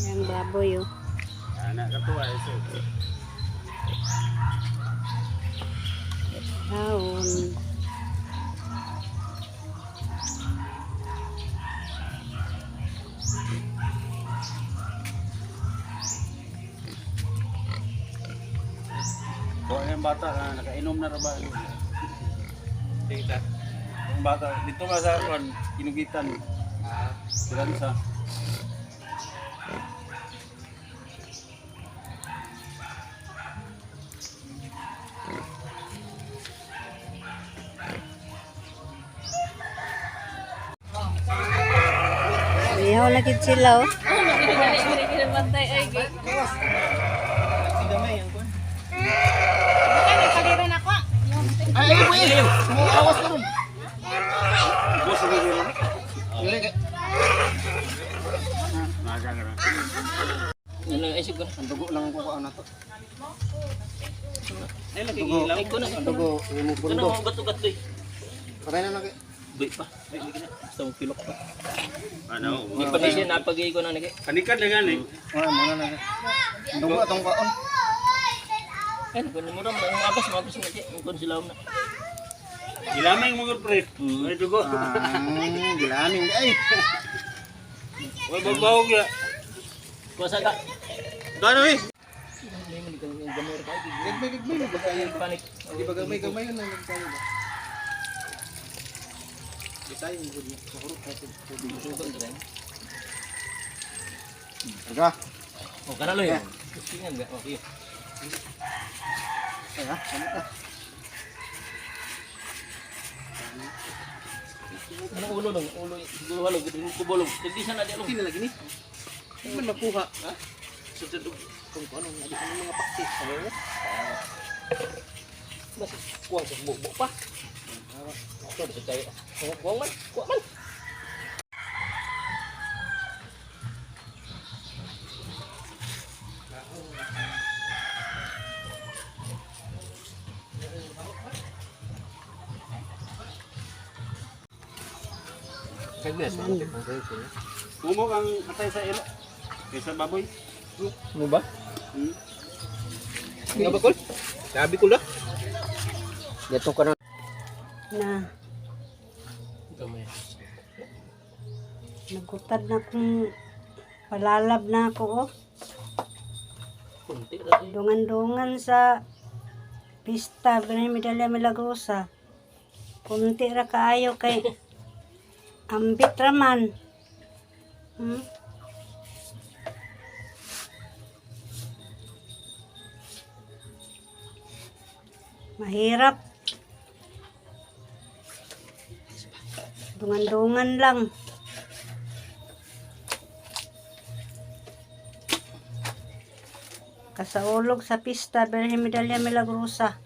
Yang baboy oh. Anak katuwa iso. Haon. Kuha yung bata na nakainom na ra ba? Tingta. Ang bata dito ba sa kuan kinugitan. Ah. Kiransa. Ihaw na gid sila oh. Ay, ay, ay, ay. Awas ka ron. Boss sige giro. Dili kay. Naga na. Ano ay siguro. Ang dugo lang ang kukuha na to. Ay lagi ilaw. Ay kuno. Ang dugo, yung Kuno bundo. ugat-ugat doy. Patay na lang kay. Doy pa. Ay, lagi na. Basta mo pilok pa. Ano? Di pa siya napagay ko na nagi. Kanikad na gani. Ah, muna na. Ang dugo atong kaon. Ay, kuno mo ram ang apas mapas na di. Kun sila na. Gilamay mo pre. Ay dugo. Ah, gilaming ay. Way babawog ya. Kusa ka. Gano eh. Hindi mo ni gamay ra kay. Gagmay gagmay ba kayo? Panik. Di ba gamay gamay na lang tayo ba? Di tayo mo gud sa hurot natin. Sugal dre. Aga. O kana loy. Tingnan ga. Okay. Ay, ha, ano ka? Ano ulo lang, ulo siguro halo gid mo kubolong. Hindi siya na di along. Sino lagi ni? Di man nakuha, ha? Sa kung ano, nga di ano mga paksi. Ano mo? Bas kuwang sa bubo pa. Ito sa tayo. Kuwang man, kuwang man. Mumok ang atay sa ilo. Kaysa baboy. Ano ba? Hmm. Nga ba kol? Sabi ko lah. Dito ka na. Na Gamay. nagutad na kung palalab na ako oh. Kunti ra. Dungan-dungan sa pista Birhen Medalla Milagrosa. Kunti ra kaayo kay ambit ra man. Mahirap. Dungan-dungan lang. Kasaulog sa pista Birhen Medalla Milagrosa.